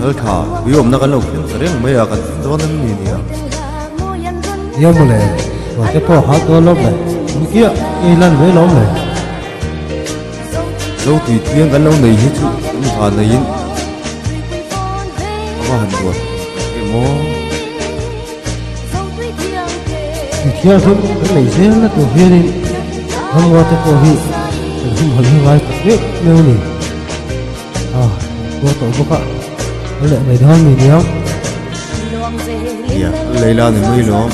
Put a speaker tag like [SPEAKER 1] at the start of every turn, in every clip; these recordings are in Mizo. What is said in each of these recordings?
[SPEAKER 1] Pasal tha, tui awmna kan lo thleng ta reng mai a, kan thleng dawn em ni nia?
[SPEAKER 2] Nia mawle, rual te pawh a hal dawn lawm le, in kiah i lan mai lawm le.
[SPEAKER 1] Zo tui thiang kan lo nei hi chu kan va neiin a va han ruat tak em aw.
[SPEAKER 2] Tui thianghlim kan nei zel na tur hianin ramngaw te pawh hi kan humhalh hi ngai tak meuh meuh a ni. A tuar tawh bawk a, a leh mai dawn mi niang.
[SPEAKER 1] Nia, a lei la ni mai lawm.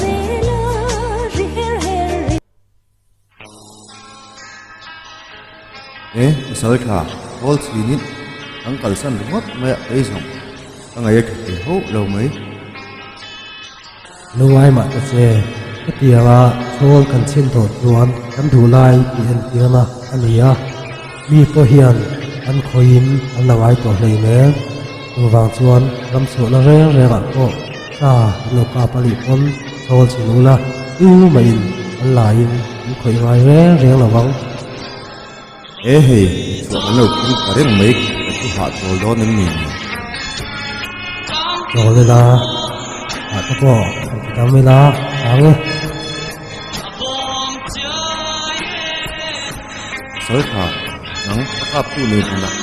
[SPEAKER 1] E, pasal tha, hawl chhinin an kalsan ringawt mai a, kei zawng ka ngaih a tha thei hauh lo mai.
[SPEAKER 2] Lungai mah ta che, hetianga chhawl kan chhin tawh chuan kan duh lai tih entirna a ni a, mi pawh hian an khawiin an la ngai tawh hleinem. Chuvang chuan ram chhuahna reng rengah pawh sa an lo kap a nih pawn chhawl chhin ula, tu mahin an laiin an khawih ngai reng reng lo vang.
[SPEAKER 1] E hei, chhuah kan lo thleng ta reng mai, ka thu hah chawl dawn em ni ni?
[SPEAKER 2] Chawl ila, hah te pawh han ti dam ila, chang e.
[SPEAKER 1] Saltha, nang a kaptu nei hmunah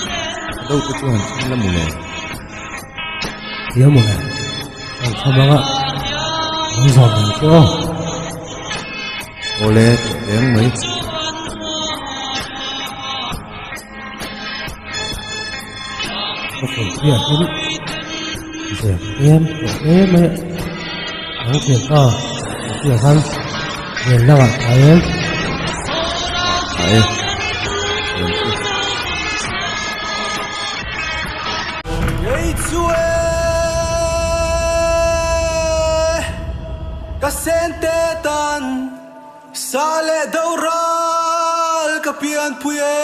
[SPEAKER 1] a do te chu han chhang la mawle.
[SPEAKER 2] Tia mawle, kan chham anga an zawm ang chu aw.
[SPEAKER 1] Awle, tih reng mai.
[SPEAKER 2] Ka phone chiah hi zep em tawh hle mai a, nang thian pa ka chiah khan ven lakah thai em.
[SPEAKER 1] Thai e, ven chu.
[SPEAKER 3] Kei chu e ka sente tan sa leh do ral ka pianpui e.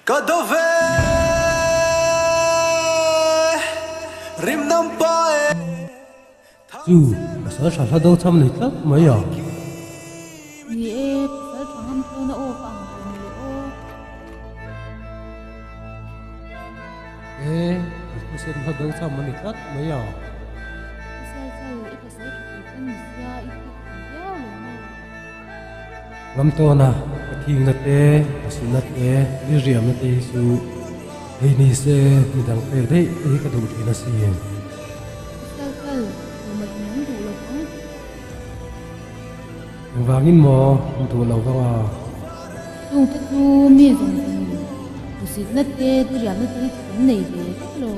[SPEAKER 3] Ka do ve rim nam pa e.
[SPEAKER 2] Chu pasal tha hla do cham nei tlat mai a.
[SPEAKER 4] Ni e, pasal tha ngam tawna aw ka ang tur ni le aw.
[SPEAKER 2] E, kan thisen hla do cham a ni tlat mai a.
[SPEAKER 4] Pasal chu i pasal tha pui pawn ni sia, i thik thei viau lo maw?
[SPEAKER 2] Ram tawna ka thingna te, ka sihna te, rilriamna te hi chu hei ni se midang pek daih te hi ka duh thin asin.
[SPEAKER 4] I kal kal, tumah in an duh lo vang.
[SPEAKER 2] Engvangin maw an duh lo vang a?
[SPEAKER 4] Chungte chu mi zawng zawngin hmusitna te, diriamna te hi chu kan nei ve vek lo.